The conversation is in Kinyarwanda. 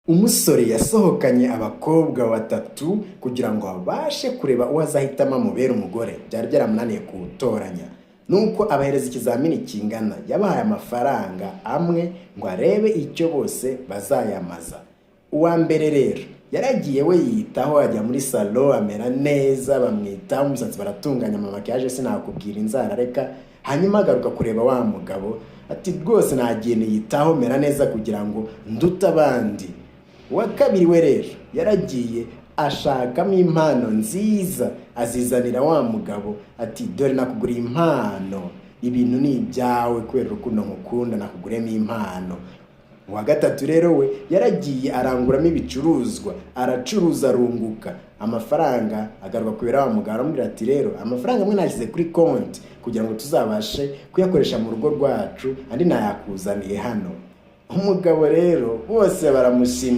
Umusore yasohokanye abakobwa batatu kugira ngo abashe kureba uwo azahitamo amubere umugore. Byari byaramunaniye kuwutoranya, nuko abahereza ikizamini kingana. Yabahaye amafaranga amwe ngo arebe icyo bose bazayamaza. Uwa mbere rero yaragiye, we yiyitaho, ajya muri salon, amera neza, bamwitaho, umusatsi baratunganya, amaquillage sinakubwira, inzara reka. Hanyuma agaruka kureba wa mugabo, ati: "Rwose nagiye niyitaho, mera neza kugira ngo ndute abandi." Uwa kabiri we rero yaragiye ashakamo impano nziza, azizanira wa mugabo, ati: "Dore nakuguriye impano, ibintu ni ibyawe kubera urukundo nkukunda, nakuguriyemo impano." Uwa gatatu rero we yaragiye aranguramo ibicuruzwa, aracuruza, arunguka amafaranga, agaruka kubera wa mugabo, aramubwira ati: "Rero amafaranga amwe nashyize kuri konti kugira ngo tuzabashe kuyakoresha mu rugo rwacu, andi nayakuzaniye hano." Umugabo rero bose baramushimira.